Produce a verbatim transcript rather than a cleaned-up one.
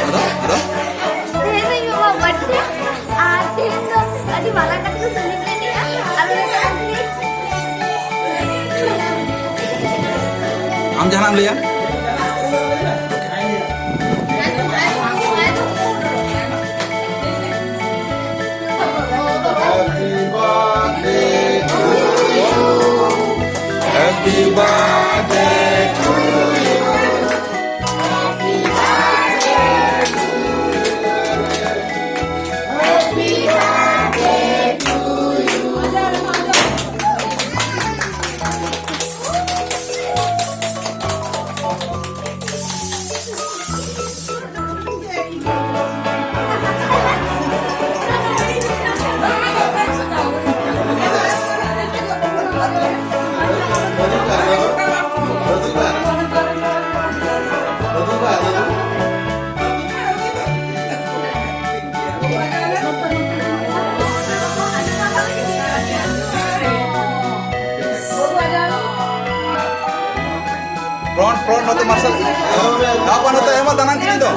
ᱟᱫᱚ, ᱟᱫᱚ? ᱛᱮᱦᱮᱧ ᱫᱚ ᱤᱧ ᱵᱟᱵᱟ ᱵᱟᱨᱛᱷᱰᱮ, ᱟᱨ ᱛᱮᱦᱮᱧ ᱫᱚ ᱟᱹᱰᱤ ᱢᱟᱨᱟᱝ ᱠᱟᱛᱮ ᱠᱚ ᱥᱮᱞᱤᱵᱨᱮᱴ ᱮᱫᱟ, ᱟᱨ ᱚᱱᱟ ᱠᱷᱟᱹᱛᱤᱨ ᱟᱢ ᱡᱟᱦᱟᱱᱟᱜ ᱮᱢ ᱞᱟᱹᱭᱟ? Happy birthday to you. Front, front, ᱱᱚᱛᱮ ᱢᱟᱨᱥᱟᱞ᱾ ᱜᱟᱯᱟ ᱱᱚᱛᱮ ᱮᱢᱟ ᱫᱟᱱᱟᱝ ᱠᱤᱱ ᱫᱚ᱾